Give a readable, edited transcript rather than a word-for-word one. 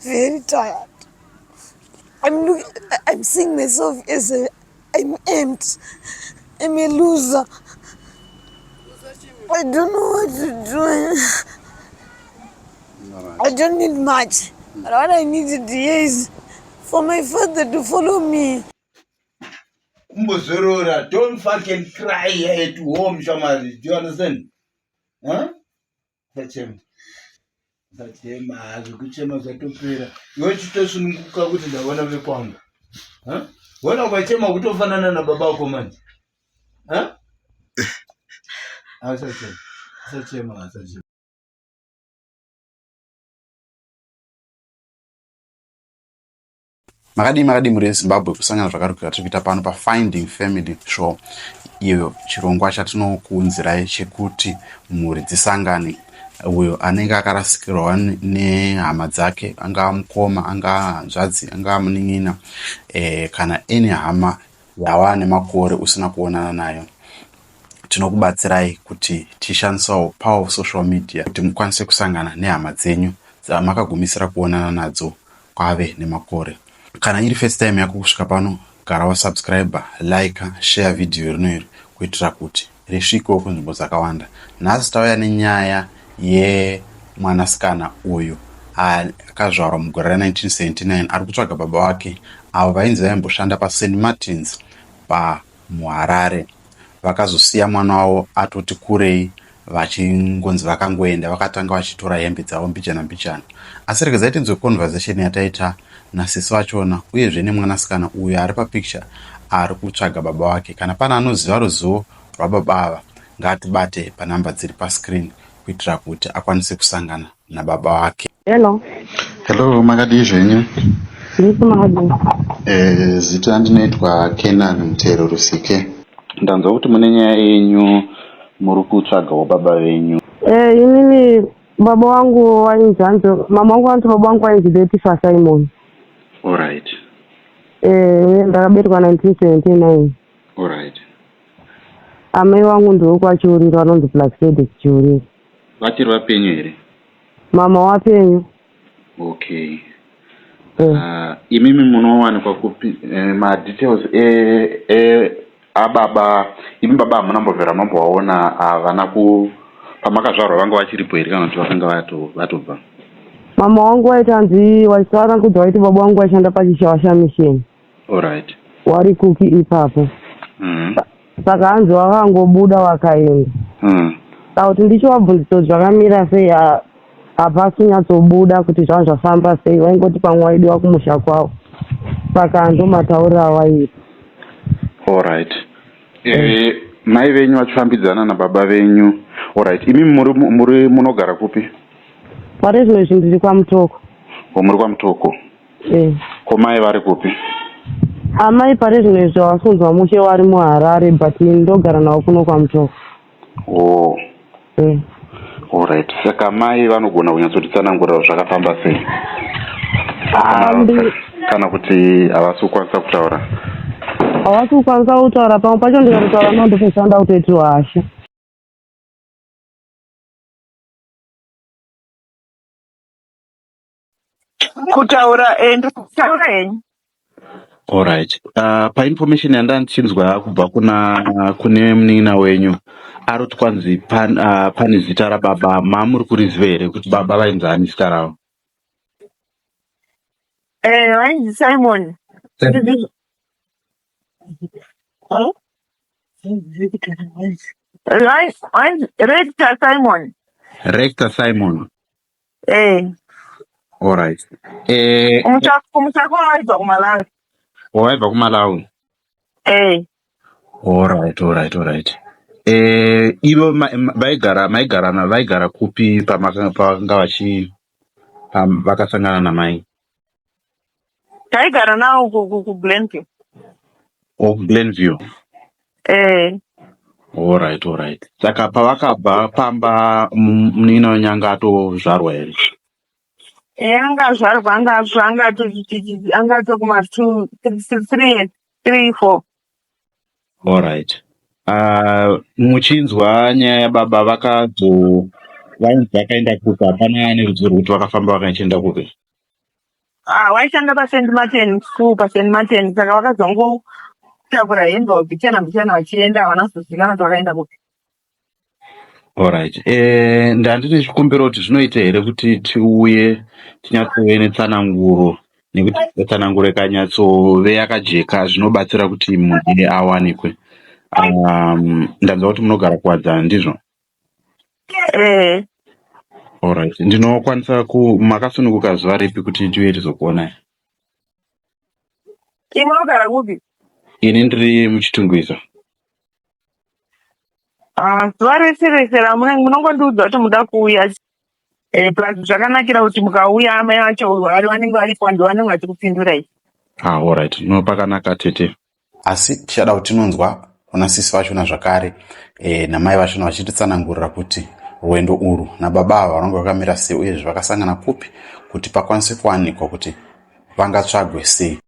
Very tired. I'm looking, I'm seeing myself as a, I'm empty. I'm a loser. I don't know what to do. I don't need much. But what I need to hear is for my father to follow me. Kumbozorora, don't fucking cry at home, shamari. Do you understand? Huh? Usachema. Usachema, zvekuchema zvatopera. Iwe chitosununguka kuti ndaona vekwangu. Huh? Wona ukachema kutofanana nababa wako manje. Huh? Usachema. Usachema, usachema. Makadii makadii mhuri yeZimbabwe kusangana zvakare kwatiri kuita pano paFinding Family Show iyo chirongwa chatinokuunzirai chekuti mhuri dzisangane uyo anenge akarasikirwa nehama dzake angava mukoma angava hanzvadzi angava munin'ina e, kana any hama yawava nemakore usina kuonana nayo tinokubatsirai kuti tishandisawo power of social media kuti mukwanise kusangana nehama dzenyu dzamakagumisira kuonana nadzo kwave nemakore. Kana iri first time yako kusvika pano gara wasubscriber, like, share video rino iri kuitira kuti risvikewo kunzvimbo dzakawanda. Nhasi tauya nenyaya yemwanasikana uyu akazvarwa mugore ra 1979 ari kutsvaga baba vake avo vainzi vaimboshanda paSt Martins pa muHarare. Vakazosiya mwana wavo atoti kurei vachingonzi vakangoenda vakatanga vachitora hembe dzavo mbijana mbijana. Asi regedzai tinzwe conversation yataita nasisi vachona uyezve nemwanasikana uyo ari papicture ari kutsvaga baba vake. Kana pane anoziva ruzivo rwababa ava ngaatibate panhamba dziri pascreen kuitira kuti akwanise kusangana nababa vake. Hello. Hello, makadii zvenyu? Ndiri makadii. Eh, zita ndinoitwa Kenan Mutero Rusike. Ndanzwa kuti mune nyaya yenyu muri kutsvagawo baba venyu. Eh, inini baba wangu wainzi hanzi mama wangu vanoti baba wangu wainzi Letifa Simon. Alright. Eh, ndakaberekwa 1979. Alright. Amai vangu ndewekwaChiuriro vanonzi Plaxedes Chiuriro. Vachiri vapenyu here? Mama wapenyu. Okay. Eh. Imimi munowanikwa kupi eh, ma details e, e ababa imi baba hamuna mbobvera mambovaona havana ku pamakazvarwa vanga vachiripo here kana kuti vakanga vatobva? Mama wangu waiti hanzi waisara kudza waiti baba wangu waishanda paChishawasha Mission. Alright. Wari kuki ipapo. Saka hanzi wakangobuda wakaenda. Saka kuti ndichivabvunzisa kuti zvakamira sei hapasi kunyatsobuda kuti zvanga zvafamba sei vaingoti pamwe waidiwa kumusha kwavo. Saka ndomatauriro awaiita. Alright. Eh, mai venyu vachifambidzana nababa venyu. Alright. Imi muri muri munogara kupi? Pari zvino izvi ndiri kwaMutoko. O muri kwaMutoko. Eh. Ko mai vari kupi? Amai pari zvino izvi havasi kunzwa mushe vari muHarare but ini ndogara navo kuno kwaMutoko. Oh. Eh. Alright. Saka mai vanogona kunyatsotitsanangurira zvakafamba sei? Ah, Kana, kana kuti havasi kukwanisa kutaura. Havasi kukwanisa kutaura pamwe pacho ndikatotaura navo ndopedzisira ndakutoitirwa hasha. Kutaura eh, ndikutaura henyu. Alright. Painformation yandandichinzwa kubva kuna kune munin'ina wenyu ari kuti kwanzi pan, pane zita rababa mamuri kuriziva here kuti baba vainzi ani zita ravo? Eh, vainzi Simon. Huh? Vainzi Rector Simon. Rector Simon. Eh. Alright. Eh, Kumusha kwavo vaibva kuMalawi. Waibva kuMalawi? Eh. Alright, alright, alright. Eh, ivo vaigara maigarana vaigara kupi pavakanga vachi vakasangana namai? Taigara nawo kuGlenview. Oh, Glenview. Eh. Alright, alright. Saka pavakabva pamba munin'ina wenyu anga atozvarwa here? Eh, anga azvarwa anga anga anga ato kuma 2 3 3 4. Alright. Muchinzwa nyaya yababa vakazo vainzi vakaenda kupi hapana ane ruzivo rwekuti vakafamba vakachienda kupi? Ah, waishanda paSt Martin school paSt Martin saka vakazongotakura hembe mbichana mbichana vachienda havana kuzozivikana kuti vakaenda kupi. Alright. Eh, ndandine chikumbiro kuti zvinoita here kuti tiuye tinyatsove netsananguro nekuti tsananguro ikanyatsove yakajeka zvinobatsira kuti munhu iye awanikwe. Ndanzwa kuti munogara kuWadzana ndizvo? Eh. Alright. Ndinokwanisa ku makasununguka zuva ripi kuti tiuye tizokuonai? Imi munogara kupi? Ini ndiri muChitungwiza. Ah, zuva rese rese ramunenge munongondiudza kuti muda kuuya. Eh, plus zvakanakira kuti mukauya amai vacho vari vanenge varipo ndo vanenge vachikupindurai. Ah, alright. No, pakanaka tete. Asi tichada kuti tinonzwa kuna sisi vachona zvakare e, namai vachona vachititsanangurira kuti rwendo urwu nababa ava vanonge vakamira sei uyezve vakasangana kupi kuti pakwanise kuwanikwa kuti vangatsvagwe sei.